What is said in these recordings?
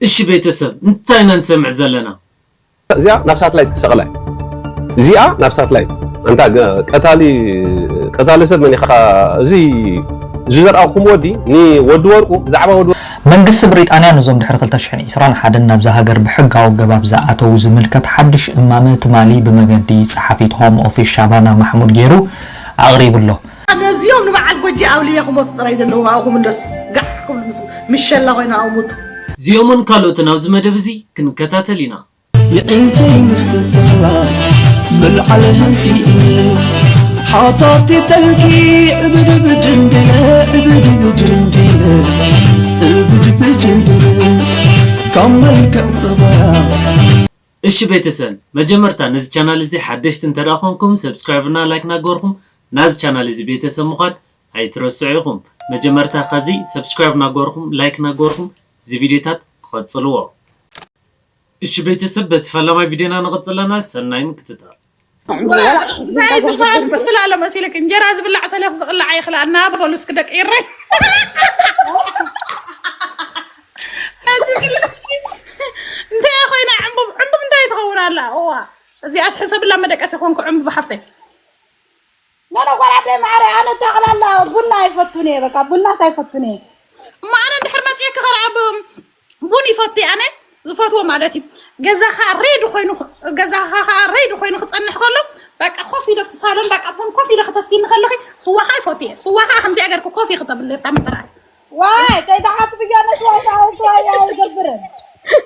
እሺ ቤተሰብ፣ እንታይ ኢና ንሰምዕ ዘለና? እዚኣ ናብ ሳትላይት ክሰቕላ እየ። እዚኣ ናብ ሳትላይት። ኣንታ ገ-፣ ቀታሊ፣ ቀታሊ ሰብ መን ኢኻ? እዚ ዝዘርኣኹም ወዲ፣ ንወዲ ወርቁ፣ ብዛዕባ ወዲ መንግስቲ ብሪጣንያ ነዞም ድሕሪ ክልተ ሽሕን ዕስራን ሓደን ናብዛ ሃገር ብሕጋዊ ኣገባብ ዝኣተዉ ዝምልከት ሓድሽ እማመ ትማሊ ብመገዲ ጸሓፊት ሆም ኦፊስ ሻባና ማሕሙድ ገይሩ ኣቕሪቡ ኣሎ። ነዚኦም ንበዓል ጎጂ ኣብ ሊብያ ክሞቱ ጥራይ ዘለዎም ኣብኡ ክምለሱ። ጋሕ ክብሉ ምስ-፣ ምሸላ ኮይና ኣብኡ ሞቱ። እዚኦምን ካልኦትን ኣብዚ መደብ እዚ ክንከታተል ኢና። የዒንተይ ምስትፍራ ምልዓል ሃንሲእኒ ሓታቲ ጠልቂ ዕብድብ ድንድለ ዕብድብ ድንድለ ዕብድብ ድንድለ ካብ መልክዕ ጠባያ እሺ ቤተሰብ፣ መጀመርታ ነዚ ቻናል እዚ ሓደሽቲ እንተ ደኣ ኮንኩም፣ ሰብስክራይብ እና ላይክ እናገበርኩም ናዚ ቻናል እዚ ቤተሰብ ምዃን ኣይትረስዑ ኢኹም። መጀመርታ ከዚ ሰብስክራይብ እናገበርኩም፣ ላይክ እናገበርኩም እዚ ቪድዮታት ክቐጽልዎ። እሺ ቤተሰብ፣ በቲ ፈላማይ ቪድዮና ንቐጽል ኣለና። ሰናይ ምክትታል። እንታይ ዝበሃል ብስላ ኣሎ መሲልክ? እንጀራ ዝብላዕ ሰለፍ ዝቕላዕ ኣይኽልኣን። ና በሉ እስኪ ደቂ ይረይ። እንታይ ኮይና ዕንቡብ፣ ዕንቡብ እንታይ ትኸውን ኣላ? እዋ፣ እዚኣስ ሕሰብላ መደቀሲ ኮንኩ ዕንቡብ ሓፍተይ። ኖኖ ጓል ዓደይ ማዕረ፣ ኣነ ጠቕላላ ቡና ኣይፈቱን እየ። በቃ ቡናስ ኣይፈቱን እየ። እማ ኣነ እንድሕር መፅየኪ ኸረኣ ብ-፣ ቡን ይፈቱ እየ ኣነ። ዝፈትዎ ማለት እዩ። ገዛኻ ሬዲ ኮይኑ፣ ገዛኻ ሬዲ ኮይኑ ክፀንሕ ከሎ፣ በቃ ኮፍ ኢለ ኣብቲ ሳሎን፣ በቃ ቡን ኮፍ ኢለ ክተስትይኒ ከለኺ፣ ስዋኻ ይፈቱ እየ። ስዋኻ ከምዚኣ ገርኩ ኮፍ ኢኺ ተብሊ፣ እታ ምጥራስ። ዋይ፣ ከይትሓስብዮ፣ ኣነ ስዋይ፣ ስዋይ ኣይገብርን።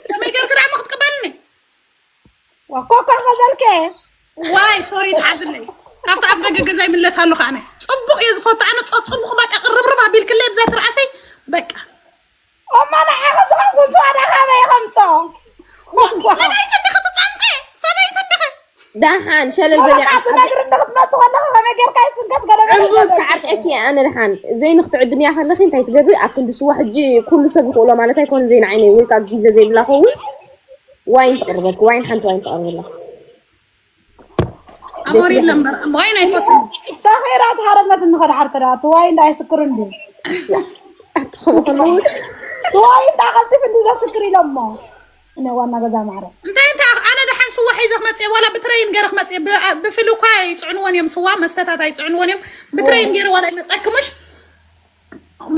ከመይ ገርኪ ደኣ እሞ ክትቅበልኒ? ዋ፣ ኮካ ገዘልከ? ዋይ፣ ሶሪ፣ ተሓዝለይ። ካብቲ ኣፍ ደገ ገዛ ይምለስ ኣለኹ ኣነ። ጽቡቕ እየ ዝፈቱ ኣነ፣ ጸ-፣ ጽቡቕ በቃ ቅርብርብ ኣቢልክለይ ብዛ ትርኣሰይ፣ በቃ። እሞ ንዓኺ ዝኾንኩ እንጽዋዳ ካበይ ከምጾ? ሰበይቲ እንዲኺ ትጸምቂ፣ ሰበይቲ እንዲኺ። ደሓን፣ ሸለል በሊ ወረቃ ዓስዓብ። ትነግሪ እንዲኺ ትመጽእ ከለኺ ከመይ ጌርካ ይስንከት ገለ ገለ ዕንቡብ ገለ ትዓጥቀኪ እየ ኣነ ደሓን። ዘይኑ ክትዕድምያ ከለኺ እንታይ ትገብሪ? ኣብ ክንዲ ስዋ ሕጂ ኩሉ ሰብ ይኽእሎ ማለት ኣይኮነን፣ ዘይኑ ዓይነይ ወይ ከዓ ግዜ ዘይብላ ኸውን። ዋይን ትቕርበልኪ፣ ዋይን ሓንቲ ዋይን ትቐርበላ። ኣሞር የለን በር፣ ዋይን ኣይፈቱን። ሰኺራ ትሃረመት እንኸድ ሓርተ ደኣ፣ እቲ ዋይን ዳ ኣይስክርን ድዩ? ኣትኸበኸሉ። እቲ ዋይን ዳ ቀልጢፍ እንዲ ዘስክር ኢሎሞ። እነ ዋና ገዛ ማዕረ። እንታይ እንታይ ኣነ ደሓን ስዋ ሒዘ ክመጽእ፣ ዋላ ብትረይን ገይረ ክመጽእ፣ ብ-፣ ብፍል እኳ ኣይጽዕንዎን እዮም ስዋ፣ መስተታት ኣይጽዕንዎን እዮም። ብትረይን ገይረ ዋላ ይመጸክምሽ?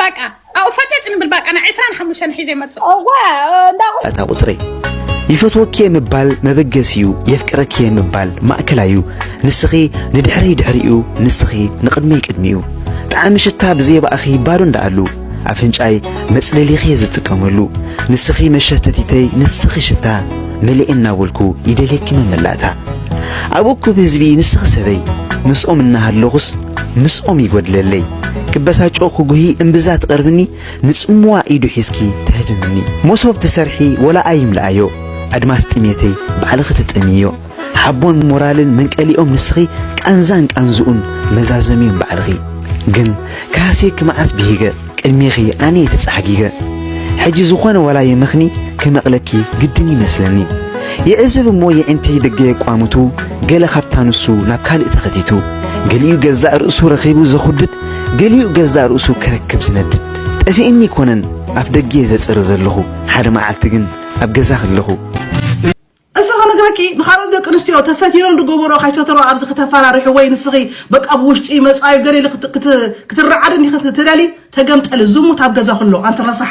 በቃ፣ ኣብኡ ፈጨጭ ንብል፣ በቃ፣ ንዕስራን ሓሙሽተን ሒዘ ይመጽእ። እዋ፣ እንዳ እታ ቁጽረይ። ይፈትወኪ ምባል መበገሲዩ፣ የፍቅረኪ ምባል ማእከላዩ። ንስኺ ንድሕረይ ድሕሪኡ፣ ንስኺ ንቕድመይ ቅድሚኡ። ጣዕሚ ሽታ ብዘየባእኺ ባዶ እንዳኣሉ፣ ኣፍንጫይ መጽለሊኺ ዝጥቀመሉ። ንስኺ መሸተቲተይ፣ ንስኺ ሽታ፣ መሊኤ እናበልኩ ይደልየኪ መመላእታ። ኣብ እኩብ ህዝቢ ንስኺ ሰበይ፣ ምስኦም እናሃለኹስ ምስኦም ይጎድለለይ። ክበሳጮ ክጉሂ እምብዛ ትቐርብኒ፣ ንጽምዋ ኢዱ ሒዝኪ ተህድምኒ። መሶብ ትሰርሒ ወላ ኣይምልኣዮ፣ ኣድማስ ጥሜተይ ባዕልኺ ትጥምዮ። ሓቦን ሞራልን መንቀሊኦም ንስኺ፣ ቃንዛን ቃንዝኡን መዛዘሚኦም ባዕልኺ። ግን ክሃስየኪ መዓስ ብሂገ፣ ቅድሜኺ ኣነ እየ ተጻሕጊገ። ሕጂ ዝኾነ ዋላ የመኽኒ ከመቕለኪ ግድን ይመስለኒ። ይዕዝብ እሞ የዒንተይ ደገ የቋምቱ፣ ገለ ካብታ ንሱ ናብ ካልእ ተኸቲቱ። ገሊኡ ገዛእ ርእሱ ረኺቡ ዘኹድድ፣ ገሊኡ ገዛእ ርእሱ ክረክብ ዝነድድ። ጠፊእኒ ኣይኮነን ኣፍ ደገ ዘጽሪ ዘለኹ፣ ሓደ መዓልቲ ግን ኣብ ገዛ ከለኹ። እስኺ ክነግረኪ፣ ንኻልኦት ደቂ ኣንስትዮ ተሰቲሮም ዝገበሮ ካይሰተሮ ኣብዚ ክተፈራርሒ ወይ ንስኺ በቃ ብውሽጢ መጻዩ ገለ ኢሉ ክት-፣ ክት-፣ ክትረዓድን ኢኺ ትደሊ፣ ተገምጠሊ፣ ዝሙት ኣብ ገዛ ኩሎ፣ ኣንቲ ረሳሕ።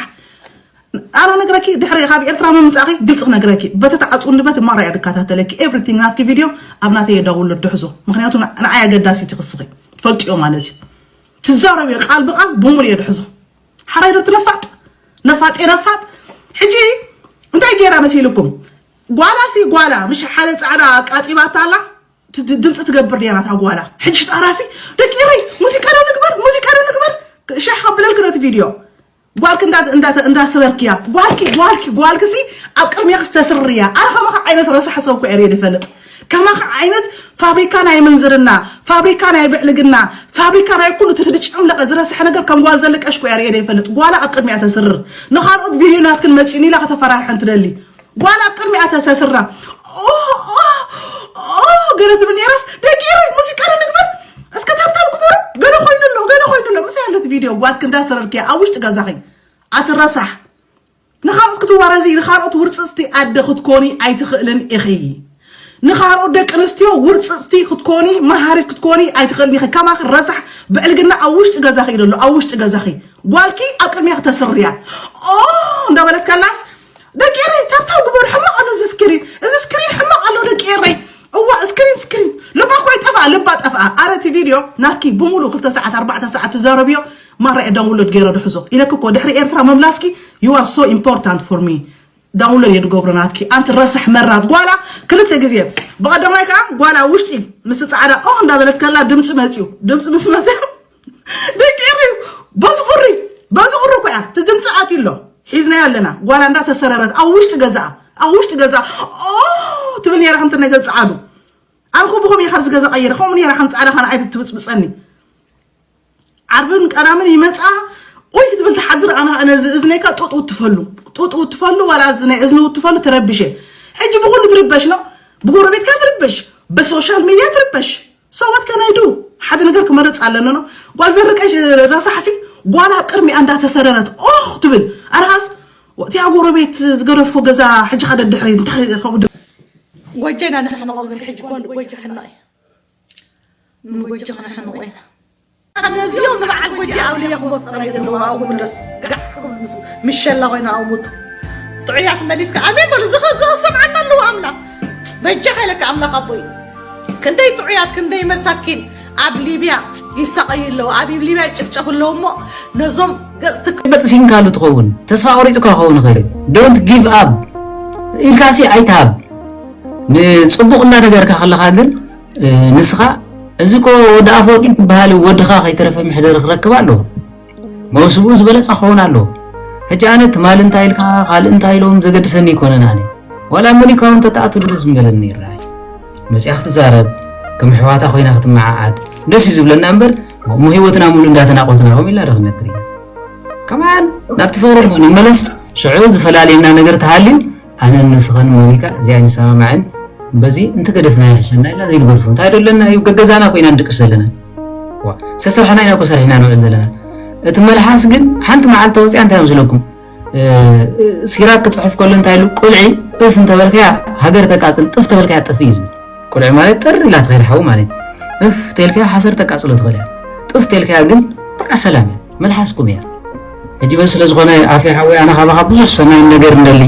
ኣነ ነግረኪ፣ ድሕሪ ካብ ኤርትራ ምምጻእኺ ግልጺ ክነግረኪ፣ በቲ ትዓጽውኒ በቲ ማራ እያ ድከታተለኪ፣ ኤቭሪቲንግ ናትኪ ቪድዮ ኣብ ናተይ እየ ዳውንሎድ ድሕዞ፣ ምኽንያቱ ን-፣ ንዓይ ኣገዳሲት ኢኺ እስኺ፣ ትፈልጥዮ ማለት እዩ። ትዛረብዮ ቃል ብቃል ብሙሉ እየ ድሕዞ። ሓራይ ዶ ትነፋጥ? ነፋጥ እየ ነፋጥ። ሕጂ እንታይ ገይራ መሲልኩም? ጓላ ሲ ጓላ፣ ምሽ ሓደ ጻዕዳ ቃጺባታ ኣላ፣ ት-፣ ት-፣ ድምጺ ትገብር ነይራ እታ ጓላ። ሕጂ ሽጣራሲ፣ ደቂ ኤረይ፣ ሙዚቃ ዶ ንግበር? ሙዚቃ ዶ ንግበር? ሸሕ ከብለልኪ ዶ እቲ ቪድዮ? ጓልኪ እንዳ-፣ እንዳ-፣ እንዳስበርክያ። ጓልኪ፣ ጓልኪ፣ ጓልኪሲ ኣብ ቅድሜኺ ዝተስርርያ። ኣነ ከማኻ ዓይነት ረሳሕ ሰብ እኮ እየ ርእየ ዝፈልጥ። ከማኻ ዓይነት ፋብሪካ ናይ ምንዝርና፣ ፋብሪካ ናይ ብዕልግና፣ ፋብሪካ ናይ ኩሉ እቲ ዝጨምለቐ ዝረስሐ ነገር ከም ጓል ዘለቀሽ እኮ እየ ርእየ ዘይፈልጥ። ጓላ ኣብ ቅድሚያ ተስርር። ንኻልኦት ቢልዮናት ክንመጽእኒ ኢላ ከተፈራርሐን ትደሊ። ጓል ኣብ ቅድሚኣ ተሰስራ። ኦ፣ ኦ፣ ኦ፣ ገለ ትብል ነይራስ፣ ደቂ ኤረይ፣ ሙዚቃ ዶ ንግበር? እስከ ታብታብ ግበሩ። ገለ ኮይኑ ኣሎ፣ ገለ ኮይኑ ኣሎ። ምሳይ ኣሎ እቲ ቪድዮ፣ ጓል ክንዳ ስረርክያ፣ ኣብ ውሽጢ ገዛኺ። ኣቲ ረሳሕ። ንኻልኦት ክትዋረዚ፣ ንኻልኦት ውርፅፅቲ ኣደ ክትኮኒ ኣይትኽእልን ኢኺ። ንኻልኦት ደቂ ኣንስትዮ ውርፅፅቲ ክትኮኒ፣ መሃሪት ክትኮኒ ኣይትኽእልን ኢኺ። ከማኺ ረሳሕ ብዕልግና ኣብ ውሽጢ ገዛኺ እዩ ዘሎ፣ ኣብ ውሽጢ ገዛኺ። ጓልኪ ኣብ ቅድሚያ ክተስርያ ኦ እንዳበለት ከላስ፣ ደቂ ኤረይ ታብታብ ግበሩ። ሕማቕ ኣሎ እዚ ስክሪን፣ እዚ ስክሪን ሕማቕ ኣሎ ደቂ ኤረይ። እዋ ስክሪን ስክሪን ልባ እኮ ይጠፍኣ፣ ልባ ጠፍኣ። ኣረ እቲ ቪድዮ ናትኪ ብሙሉ ክልተ ሰዓት ኣርባዕተ ሰዓት ትዛረብዮ ማራ እየ ዳውንሎድ ገይረ ድሕዞ ኢለኪ እኮ። ድሕሪ ኤርትራ ምምላስኪ you are so important for me። ዳውንሎድ እየ ድገብሮ ናትኪ ኣንቲ ረሳሕ መራት ጓላ። ክልተ ግዜ ብቐደማይ ከዓ ጓላ ውሽጢ ምስ ፃዕዳ ኦ እንዳበለት ከላ ድምፂ መፅዩ፣ ድምፂ ምስ መፅዩ ደቂ ኤረይ በዚ ቁሪ፣ በዚ ቁሪ እኮ እያ እቲ ድምፂ ኣትዩ ኣሎ። ሒዝናዮ ኣለና ጓላ እንዳተሰረረት ኣብ ውሽጢ ገዛኣ፣ ኣብ ውሽጢ ገዛኣ ኦ ትብል ነይራ ከምቲ ናይ ተፅዓዱ። ኣነ ኮ ብኸም እየ ካብዚ ገዛ ቀይረ ከምኡ ነይራ ከም ፃዕዳ ከነ ኣይትብፅብፀኒ። ዓርብን ቀዳምን ይመፃ ኡይ ክትብል ትሓድር። ኣነ ኣነ እዚ እዝነይካ ጡጥ ውትፈሉ፣ ጡጥ ውትፈሉ ዋላ እዚ ናይ እዝኒ ውትፈሉ ተረቢሸ። ሕጂ ብኩሉ ትርበሽ ነው፣ ብጎረቤትካ ትርበሽ፣ ብሶሻል ሚድያ ትርበሽ። So what can I do? ሓደ ነገር ክመርፅ ኣለኒ ነው። ጓል ዘርቀሽ ረሳሕሲ ጓል ኣብ ቅድሚኣ እንዳተሰረረት ኦ ትብል። ኣርሃስ እቲኣ ጎረቤት ዝገደፍኩ ገዛ ሕጂ ካደ ድሕሪ እንታይ ከምኡ ድ- ጎጀና ንሕንቆ ግን ሕጂ ኮን ጎጀ ሕንቕ እዩ። ንጎጀ ክነሕንቆ ኢና። ነዚኦም ንበዓል ጎጀ ኣውሊያ ክቦት ጥራይ ዘለዋ ኣብኡ ክምለሱ ጋሕ ክምለሱ ምሸላ ኮይና ኣብኡ ሙቱ። ጥዑያት መሊስካ ኣሜን በሉ። ዝኸ ዝኸሰምዓና ኣለዎ ኣምላኽ በጃ ከይለካ ኣምላኽ ኣቦይ። ክንደይ ጥዑያት ክንደይ መሳኪን ኣብ ሊብያ ይሳቐዩ ኣለዉ፣ ኣብ ሊብያ ይጭፍጨፉ ኣለዉ። እሞ ነዞም ገጽ ትክ በጥሲንካሉ ትኸውን ተስፋ ቆሪጹካ ክኸውን ይኽእል እዩ። Don't give up ኢልካሲ ኣይትሃብ። ንጽቡቕ እናነገርካ ከለኻ ግን ንስኻ እዚ እኮ ወዲ ኣፈወርቂ ትበሃል ወድኻ ከይተረፈ መሕደሪ ክረክብ ኣለዎ። መውስብኡ ዝበለጸ ክኸውን ኣለዎ። ሕጂ ኣነ ትማሊ እንታይ ኢልካ ካልእ እንታይ ኢሎም ዘገድሰኒ ኣይኮነን። ኣነ ዋላ ኣመሪካ እውን ተተኣቱ ደስ ምበለኒ ይረኣይ። መፅያ ክትዛረብ ከም ኣሕዋታ ኮይና ክትመዓዓድ ደስ እዩ ዝብለና እምበር እሞ ህይወትና ሙሉ እንዳተናቆትና ከምኡ ኢልና ዶ ክነብር ኢና? ከማን ናብቲ ፍቕሪ ዶ ንመለስ? ሽዑ ዝፈላልየና ነገር ተሃልዩ ኣነን ንስኸን ሞኒካ እዚኣ ኣይንሰማማዕን በዚ እንተገደፍና ይሕሸና ኢልና ዘይንገድፎ እንታይ ዶ ኣለና እዩ ገገዛና ኮይና ንድቅስ ዘለና። ዋ ሰሰርሕና ኢና እኮ ሰሪሕና ንውዕል ዘለና። እቲ መልሓስ ግን ሓንቲ መዓልቲ ተወፅያ እንታይ መስለኩም? ሲራክ ክፅሕፍ ከሎ እንታይ ኢሉ ቁልዒ እፍ እንተበልካያ ሃገር ተቃፅል ጥፍ ተበልካያ ጥፍ እዩ ዝብል። ቁልዒ ማለት ጥር ኢላ ትኸይድ ሓዊ ማለት እዩ። እፍ ተልካያ ሓሰር ተቃፅሎ ትኽእል እያ። ጥፍ ተልካያ ግን በቃ ሰላም እያ። መልሓስኩም እያ። ሕጂ በዚ ስለ ዝኾነ ኣፌ ሓወይ ኣነ ካባኻ ብዙሕ ሰናይ ነገር እንደሊ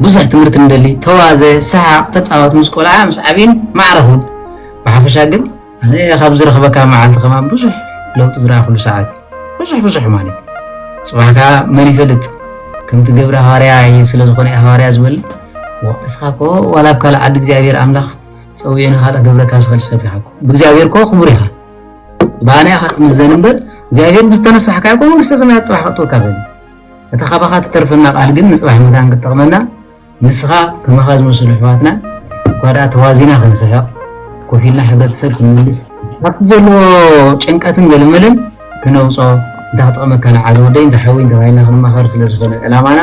ብዙሕ ትምህርቲ እንደሊ ተዋዘ ሰሓቕ ተፃወት ምስ ቆልዓ ምስ ዓብይን ማዕረ ኩን። ብሓፈሻ ግን ኣነ ካብ ዝረኽበካ መዓልቲ ከማን ብዙሕ ለውጢ ዝረኣኹሉ ሰዓት እዩ። ብዙሕ ብዙሕ ማለት እዩ። ፅባሕ ከዓ መን ይፈልጥ ከምቲ ገብረ ሃዋርያ ስለ ዝኾነ እዩ ሃዋርያ ዝበል። ዋ እስኻ እኮ ዋላ ኣብ ካልእ ዓዲ እግዚኣብሔር ኣምላኽ ፀዊዑ ንኻልእ ክገብረካ ዝኽእል ሰብ ኢኻ እኮ። ብእግዚኣብሔር እኮ ክቡር ኢኻ። ብኣና ኢኻ ትምዘን እምበር እግዚኣብሔር ብዝተነሳሕካዮ እኮ መንግስተ ሰማያት ፅባሕ ከእትወካ ይኽእል እዩ። እታ ካባኻ ትተርፈና ቃል ግን ንፅባሕ መታን ክትጠቕመና ንስኻ ከማኻ ዝመስሉ ኣሕዋትና እኳ ደኣ ተዋዚና ክንስሕቕ ኮፍ ኢልና ሕብረተሰብ ክንምልስ ካብቲ ዘለዎ ጭንቀትን ገለመለን ክነውፅኦ እንታይ ክጠቕመካ ንዓ ዝወደይን ዝሓወይን ተባሂልና ክንመኻኸር ስለ ዝኾነ ዕላማና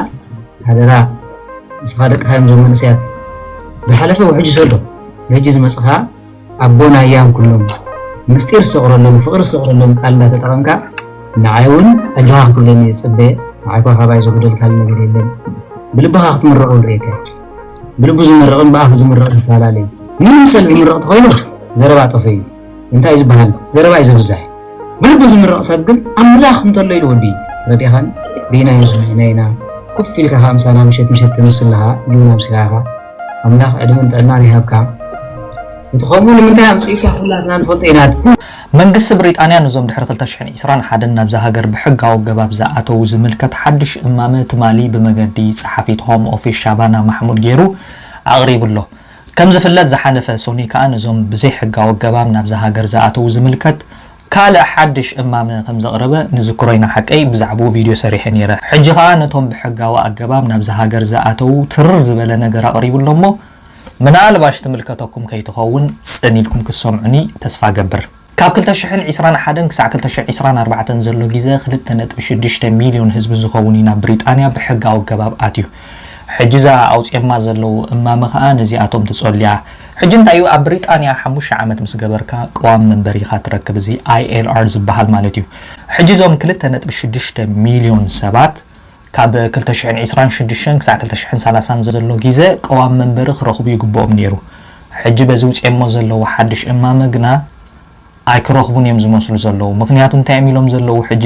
ሓደራ ንስኻ ደቅኻ እዮም እዞም መንእሰያት ዝሓለፈ ውሕጅ ሰዶ ውሕጅ ዝመፅኻ ኣቦን ኣያን ኩሎም ምስጢር ዝተቕረሎም ፍቕሪ ዝተቕረሎም ቃል እንዳተጠቐምካ ንዓይ እውን ኣጆኻ ክትብለኒ እየ ዝፅበየ። ንዓይ እኳ ካባይ ዘጉደልካኒ ነገር የለን። ብልብኻ ክትምረቕ እውን ርእየካ እየ። ብልቡ ዝምረቕን ብኣፉ ዝምረቕን ይፈላለ እዩ። ንምምሰል ዝምረቕ ተኾይኑ ዘረባ ጠፈ እዩ። እንታይ እዩ ዝበሃል? ዘረባ እዩ ዘብዝሕ። ብልቡ ዝምረቕ ሰብ ግን ኣምላኽ እንተሎ ኢሉ ወዲ እዩ። ተረዲእኻኒ? ርኢናዮ ሰሚዕናዮ ኢና። ኮፍ ኢልካ ከዓ ምሳና ምሸት ምሸት ትምስል ኣለኻ። ኢሉ ነብስኻ ኢኻ። ኣምላኽ ዕድመን ጥዕናን ይሃብካ። እቲ ከምኡ ንምንታይ ኣምፅኡካ ኩላትና ንፈልጦ ኢና። መንግስቲ ብሪጣንያ ነዞም ድሕሪ ክልተ ሽሕን ዕስራን ሓደን ናብዛ ሃገር ብሕጋዊ ኣገባብ ዝኣተዉ ዝምልከት ሓድሽ እማመ ትማሊ ብመገዲ ጸሓፊት ሆም ኦፊስ ሻባና ማሕሙድ ገይሩ ኣቕሪቡ ኣሎ። ከም ዝፍለጥ ዝሓለፈ ሶኒ ከኣ ነዞም ብዘይ ሕጋዊ ኣገባብ ናብዛ ሃገር ዝኣተዉ ዝምልከት ካልእ ሓድሽ እማመ ከም ዘቕረበ ንዝክሮ ኢና ሓቀይ ብዛዕባኡ ቪድዮ ሰሪሐ ነይረ። ሕጂ ከኣ ነቶም ብሕጋዊ ኣገባብ ናብዛ ሃገር ዝኣተዉ ትርር ዝበለ ነገር ኣቕሪቡ ኣሎ እሞ ምናልባሽ ትምልከተኩም ከይትኸውን ጽን ኢልኩም ክትሰምዑኒ ተስፋ እገብር። ካብ ክልተ ሽሕን ዕስራን ሓደን ክሳዕ ክልተ ሽሕን ዕስራን ኣርባዕተን ዘሎ ግዜ ክልተ ነጥቢ ሽዱሽተ ሚልዮን ህዝቢ ዝኸውን እዩ ናብ ብሪጣንያ ብሕጋዊ ኣገባብ ኣትዩ። ሕጂ እዛ ኣውጺኦማ ዘለዉ እማመ ከኣ ነዚኣቶም ትጸሉ እያ። ሕጂ እንታይ እዩ ኣብ ብሪጣንያ ሓሙሽተ ዓመት ምስ ገበርካ ቅዋም መንበሪ ኢኻ ትረክብ እዚ ኣይ ኤል ኣር ዝበሃል ማለት እዩ። ሕጂ እዞም ክልተ ነጥቢ ሽዱሽተ ሚልዮን ሰባት ካብ ክልተ ሽሕን ዕስራን ሽዱሽተን ክሳዕ ክልተ ሽሕን ሰላሳን ዘሎ ግዜ ቀዋሚ መንበሪ ክረኽቡ ይግብኦም ነይሩ። ሕጂ በዚ ውፅኦሞ ዘለዉ ሓድሽ እማመ ግና ኣይክረኽቡን እዮም ዝመስሉ ዘለዉ። ምኽንያቱ እንታይ እዮም ኢሎም ዘለዉ? ሕጂ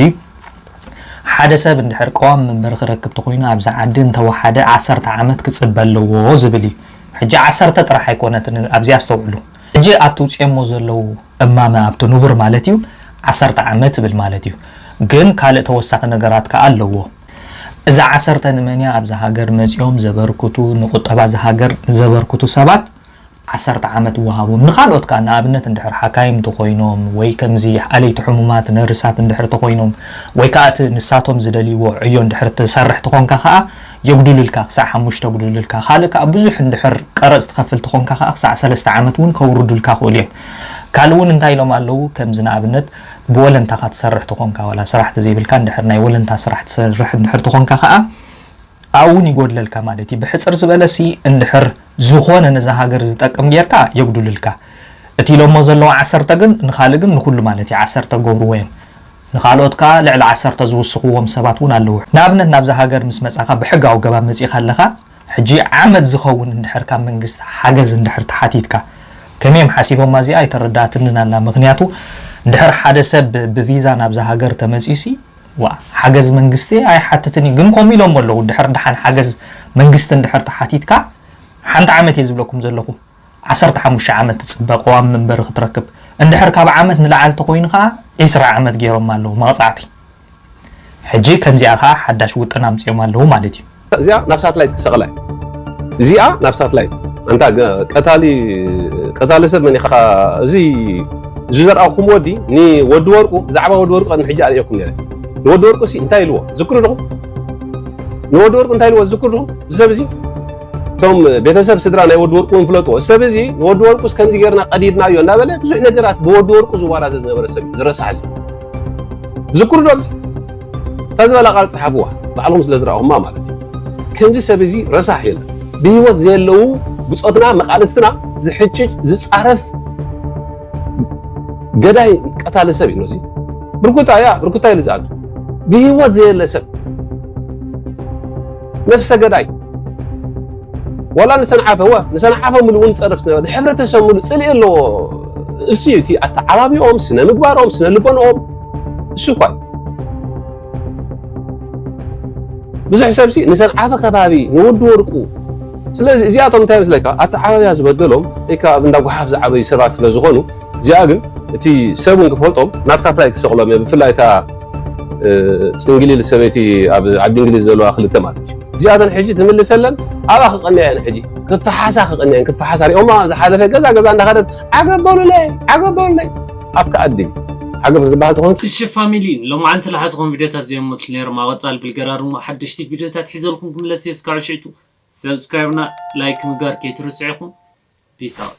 ሓደ ሰብ እንድሕር ቀዋሚ መንበሪ ክረክብ ተኾይኑ ኣብዚ ዓዲ እንተወሓደ ዓሰርተ ዓመት ክፅበ ኣለዎ ዝብል እዩ። ሕጂ ዓሰርተ ጥራሕ ኣይኮነትን፣ ኣብዚ ኣስተውዕሉ። ሕጂ ኣብቲ ውፅኦሞ ዘለዉ እማመ ኣብቲ ንቡር ማለት እዩ ዓሰርተ ዓመት ይብል ማለት እዩ። ግን ካልእ ተወሳኺ ነገራት ከኣ ኣለዎ። እዛ ዓሰርተ ንመን እያ? ኣብዚ ሃገር መፂኦም ዘበርክቱ፣ ንቁጠባ እዚ ሃገር ዘበርክቱ ሰባት ዓሰርተ ዓመት ይወሃቦም። ንኻልኦት ከኣ ንኣብነት እንድሕር ሓካይም እንተኾይኖም ወይ ከምዚ ኣለይቲ ሕሙማት ነርሳት እንድሕር ተኾይኖም ወይ ከኣ እቲ ንሳቶም ዝደልይዎ ዕዮ እንድሕር ትሰርሕ ተኾንካ ከኣ የጉድሉልካ፣ ክሳዕ ሓሙሽተ የጉድሉልካ። ካልእ ከኣ ብዙሕ እንድሕር ቀረጽ ትኸፍል ተኾንካ ከኣ ክሳዕ ሰለስተ ዓመት እውን ከውርዱልካ ክእሉ እዮም። ካልእ እውን እንታይ ኢሎም ኣለዉ? ከምዚ ንኣብነት ብወለንታኻ ትሰርሕ ተኾንካ፣ ዋላ ስራሕ ተዘይብልካ እንድሕር ናይ ወለንታ ስራሕ ትሰርሕ እንድሕር ተኾንካ ከኣ ኣብኡ እውን ይጎድለልካ ማለት እዩ። ብሕጽር ዝበለሲ እንድሕር ዝኾነ ነዛ ሃገር ዝጠቅም ጌርካ የጉድሉልካ። እቲ ኢሎሞ ዘለዉ ዓሰርተ ግን ንኻልእ ግን ንኹሉ ማለት እዩ ዓሰርተ ገብርዎ እዮም። ንኻልኦት ከኣ ልዕሊ ዓሰርተ ዝውስኽዎም ሰባት እውን ኣለዉ። ንኣብነት ናብዛ ሃገር ምስ መጻኻ ብሕጋዊ ኣገባብ መጺኻ ኣለኻ፣ ሕጂ ዓመት ዝኸውን እንድሕር ካብ መንግስቲ ሓገዝ እንድሕር ተሓቲትካ፣ ከመይ እዮም ሓሲቦማ እዚኣ ኣይተረዳእትንን ኣላ። ምኽንያቱ እንድሕር ሓደ ሰብ ብ-፣ ብቪዛ ናብዛ ሃገር ተመጺኡሲ፣ ዋ፣ ሓገዝ መንግስቲ ኣይሓትትን እዩ። ግን ከምኡ ኢሎም ኣለዉ፣ ድሕር ደሓን ሓገዝ መንግስቲ እንድሕር ተሓቲትካ፣ ሓንቲ ዓመት እየ ዝብለኩም ዘለኹ፣ ዓሰርተ ሓሙሽተ ዓመት ትጽበ ቀዋሚ መንበሪ ክትረክብ። እንድሕር ካብ ዓመት ንላዕሊ ተኾይኑ ከኣ ዒስራ ዓመት ገይሮም ኣለዉ መቕጻዕቲ። ሕጂ ከምዚኣ ከኣ ሓዳሽ ውጥን ኣምጺኦም ኣለዉ ማለት እዩ። እዚኣ ናብ ሳትላይት ክሰቕላ እያ። እዚኣ ናብ ሳትላይት። ኣንታ ገ-፣ ቀታሊ፣ ቀታሊ ሰብ መን ኢኻ? እዚ፣ እዚ ዘርኣኹም ወዲ፣ ንወዲ ወርቁ፣ ብዛዕባ ወዲ ወርቁ ቅድሚ ሕጂ ኣርእየኩም ነይረ። ንወዲ ወርቁ ሲ እንታይ ኢልዎ? ዝክሩ ዲኹም? ንወዲ ወርቁ እንታይ ኢልዎ? ዝክሩ ዲኹም? እዚ ሰብ እዚ፣ እቶም ቤተሰብ ስድራ ናይ ወዲ ወርቁ እውን ፍለጥዎ። እዚ ሰብ እዚ ንወዲ ወርቁስ ከምዚ ጌርና ቀዲድናዮ እንዳበለ ብዙሕ ነገራት ብወዲ ወርቁ ዝዋራዘ ዝነበረ ሰብ እዩ። ዝረሳሕ እዚ። ዝክሩ ዶ ኣብዚ? እታ ዝበላ ቃል ጸሓፍዋ፣ ባዕልኹም ስለ ዝረኣኹማ ማለት እዩ። ከምዚ ሰብ እዚ ረሳሕ የለን። ብህይወት ዘየለዉ ብጾትና መቓልስትና ዝሕጭጭ፣ ዝጻረፍ፣ ገዳይ፣ ቀታሊ ሰብ እዩ ነዚ። ብርኩታ እያ፣ ብርኩታ ኢሉ ዝኣቱ። ብህይወት ዘየለ ሰብ። ነፍሰ ገዳይ። ዋላ ንሰንዓፈ፣ ወ-፣ ንሰንዓፈ ምሉእ እውን ጸረፍ ስለ-፣ ንሕብረተሰብ ምሉእ ጽልኢ ኣለዎ። እሱ እዩ እቲ ኣተዓባቢኦም፣ ስነ ምግባሮም፣ ስነ ልቦንኦም፣ እሱ እኳ እዩ። ብዙሕ ሰብሲ ንሰንዓፈ ከባቢ፣ ንወዲ ወርቁ። ስለዚ እዚኣቶም እንታይ ይመስለካ? ኣተዓባብያ ዝበደሎም፣ ወይ ከኣ ኣብ እንዳ ጓሓፍ ዝዓበዩ ሰባት ስለ ዝኾኑ፣ እዚኣ ግን እቲ ሰብ እውን ክፈልጦም ናብ ሳትላይት ክሰቕሎም እየ። ብፍላይ እታ፣ እ፣ ጽንግሊል ሰበይቲ ኣብ ዓዲ እንግሊዝ ዘለዋ ክልተ ማለት እዩ። እዚኣተን ሕጂ ትምልሰለን ኣብኣ ክቐንያ እየን። ሕጂ ክፈሓሳ ክቐንያ እየን። ክፈሓሳ ሪኦማ ዝሓለፈ ገዛ ገዛ እንዳኸደት ዓገብ በሉለይ፣ ዓገብ በሉለይ። ኣፍ ከኣድግ ዓገብ ዝበሃል ተኾንኪ። እሺ ፋሚሊ፣ ሎማዓንቲ ዝሓዝኹም ቪድዮታት እዚኦም መስሉ ነይሮም። ኣብ ቀጻሊ ብልገራርሙ ሓደሽቲ ቪድዮታት ሒዘልኩም ክምለስ እየ። እስካብ ሽዕቱ ሰብስክራይብና ላይክ ምግባር ከይትርስዑ ኢኹም። ፒስ ኣውት።